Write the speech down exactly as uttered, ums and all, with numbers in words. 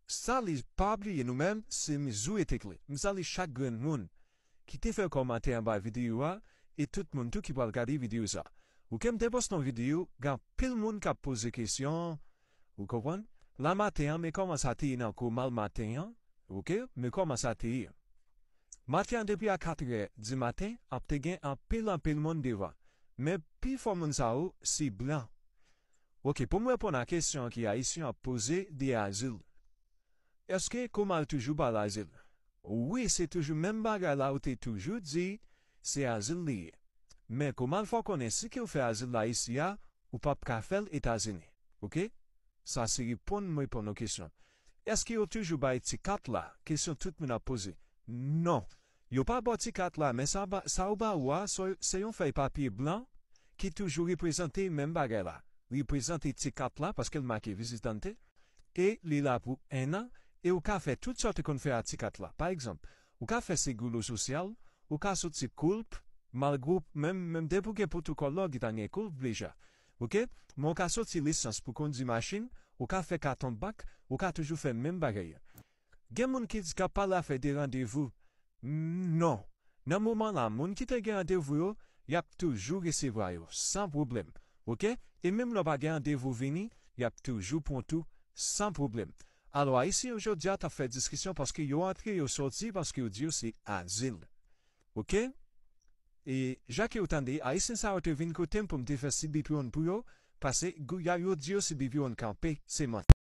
Sali, pa bliye nou menm, se mizou etik li. M sali chak grenn moun ki te fè kòmantè anba videyo a e tout moun tou ki pral gade videyo sa. Oke, m te poste yon videyo, gen anpil moun k ap poze kesyon, ou konprann? La maten an, men kòman sa te ye nan Komal maten an, oke? Men kòman sa te ye. Maten an, depi a katrè di maten, ap te gen anpil, anpil moun devan. Men pi fò moun sa yo, se blan. Oke, pou m reponn a kesyon ki Ayisyen ap poze de azil. Èske Komal toujou ba l azil? Wi, se toujou menm bagay la ou te toujou di, se azil li ye. Men Komal fè w konnen si ke w fè azil la isi a, ou p ap ka fè l Etazini. Oke? Sa se reponn mwen reponn ou kesyon. Èske yo toujou bay ti kat la? Kesyon tout moun ap poze. Non. Yo pa ba w ti kat la, men sa ba, sa yo ba ou a, se, se yon fèy papye blan ki toujou reprezante menm bagay la. Reprezante ti kat la, paske l make vizitante, e li la pou en an, e ou ka fè tout sa w te konn fè a ti kat la. Pa egzanp, ou ka fè Seguro Social, ou ka soti Coop, Malgroup, menm, menm depi w gen pwotokòl la, ou gentan gen Coop deja. Oke? Men ou ka soti lisans pou kondi machin, ou ka fè katon bank, ou ka toujou fè menm bagay la. Gen moun ki di k ap pale afè de randevou. Non. Nan moman la, moun ki te gen randevou yo, y ap toujou resevwa yo, san pwoblèm. Oke? E menm lè w pa gen randevou vini, y ap toujou pran w tou, san pwoblèm. Alò, Ayisyen yo jodi a t ap fè diskisyon paske yo antre, yo soti, paske yo di yo se azil. Oke? E, jan ke w tande, Ayisyen sa yo te vin kote m pou m te fè sibi yon pou yo, paske gou-, ya, yo di yo sibi yon kanpe, se manti.